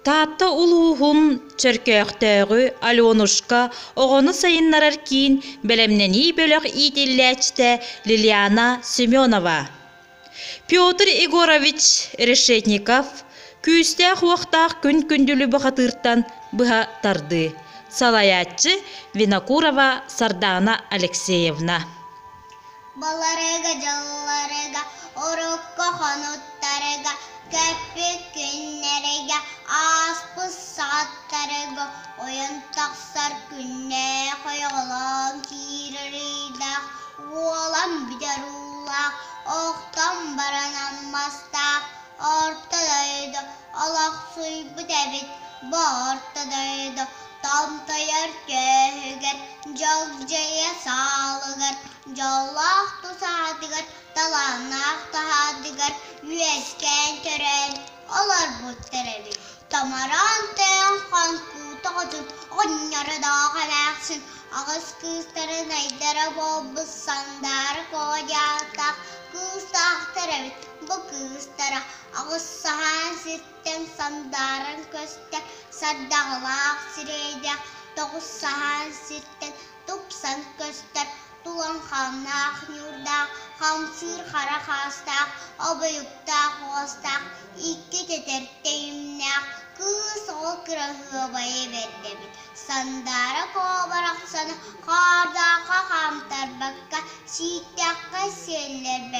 Таатта улууһун Чөркөөхтөөҕү Аленушка оҕону сайыннарар киин бэлэмнэнии бөлөх иитиллээччитэ Лилиана Семенова. Петр Егорович Решетников күүстээх-уохтаах күн күндүлү бухатыыртан быһа тардыы. Салайааччы Винокурова Сардаана Алексеевна. Баларыга дьылларыга, урукку хонуктарыга, көппүт күннэригэ, ааспыт саҕаттарыга ойон тахсар күннээх ойоҕолоон киирэр ыйдаах, уолан бүтэр уулаах, охтон баран аммастаах, орто дойду олохсуйбут эбит, бу орто дойду томтойор түөһүгэр, дьогдьойо саалыгар, дьоллоох тусаһатыгар, талааннаах таһаатыгар үөскээн төрөөн олорбуттар эбит. Томороон тойон хоҥкуута хотун оҕонньордоох эмээхсин аҕыс кыыстарын айдара буолбут Сандаара Куодьааттаах кыыстаахтар эбит. Бу кыыстара аҕыс саһаан сиртэн сандааран көстөр сардаҥалаах сирэйдээх, тоҕус саһаан сиртэн тупсан көстөр тулаҥханнаах ньуурдаах, хамсыыр хара хаастаах, обуйуктаах уостаах, икки тэтэртэй имнээх кыыс оҕо кыраһыабайа бэрдэбит. Сандаара Куо барахсаны хаардаахха хаамтарбакка, сииктэххэ сиэллэрбэккэ.